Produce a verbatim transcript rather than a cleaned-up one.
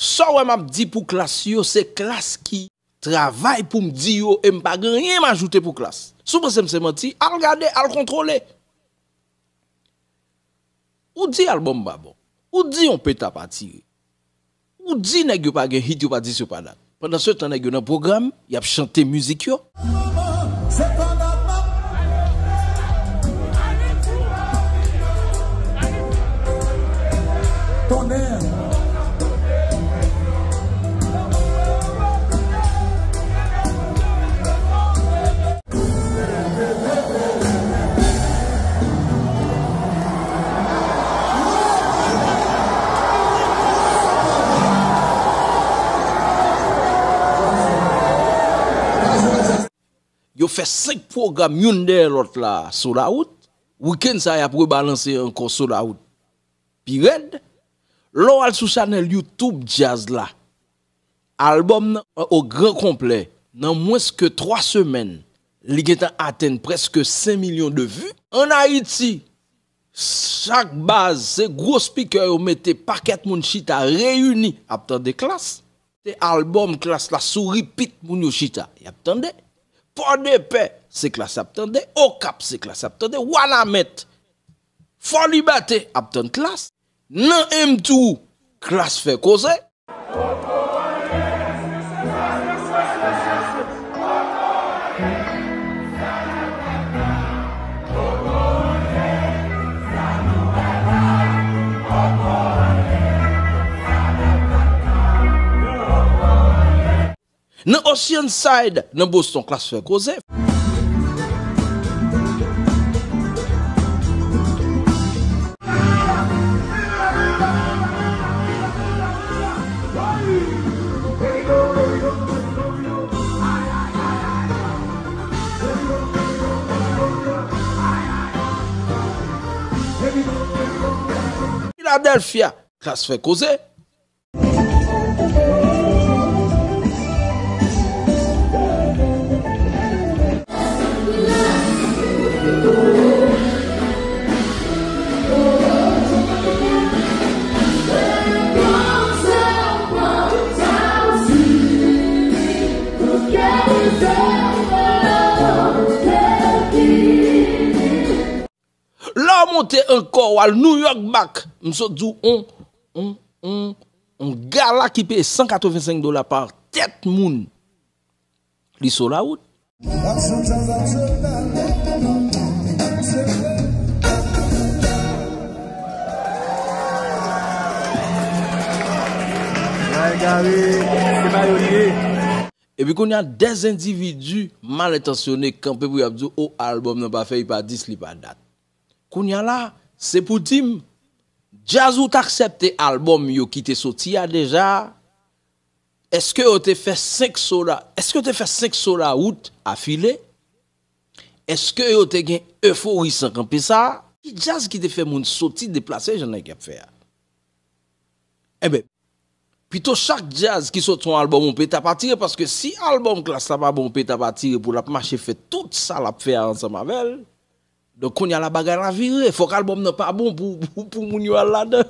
Sa w wè m ap di pou Klass yo, se Klass ki travay pou m di yo, e m pa gen anyen m ajoute pou Klass. Si w panse m se manti, al gade, al kontwole. Ou di albòm pa bon. Ou di yon peta pa tire. Ou di nèg yo pa gen hit, yo pa dis, yo pa dat. Pandan se tan, nèg yo nan pwogram, y ap chante mizik yo. Yo fè senk pwogram youn dèyè lòt la, sold out. Wikenn sa y ap rebalanse ankò, sold out pi rèd. Lè w al sou chanèl YouTube djaz la, albòm nan o gran konplè, nan mwens ke twa semèn, li gentan atenn prèske senk milyon de vi. Ann Ayiti, chak baz, se gwo spikè yo mete, pakèt moun chita, reyini, ap tande Klass. Se albòm Klass la sou repeat, moun yo chita, y ap tande. Pòdepè, se Klass y ap tande. Okap, se Klass y ap tande. Wanament, Fò Libète, ap tann Klass. Nan M two, Klass fè koze. Nan Oceanside, nan Boston, Klass fè koze. Philadelphia, Klass fè koze. Lè w monte ankò, w al New York back, m sot di w on, on, on, on gala ki peye san katrevensenk dola pa tèt moun. Li sold out. Epi kounye a, dèz endividi mal entansyone kanpe pou y ap di w, o, albòm nan pa fè, li pa dis, li pa dat. Kounye a la, se pou di m, djaz ou t aksepte albòm yo ki te soti a deja, èske yo te fè senk sold out, èske yo te fè senk sold out afile? Èske yo te gen efori san kanpe sa a? Ki djaz ki te fè moun soti deplase jan nèg y ap fè a? Enben, pito chak djaz ki sot yon albòm yon peta pa tire, paske si albòm Klass la pa bon, yon peta pa tire pou l ap mache fè tout sa l ap fè a ansanm avè l, donk kounye a la bagay la vire, fòk albòm nan pa bon pou, pou, pou moun yo al ladan.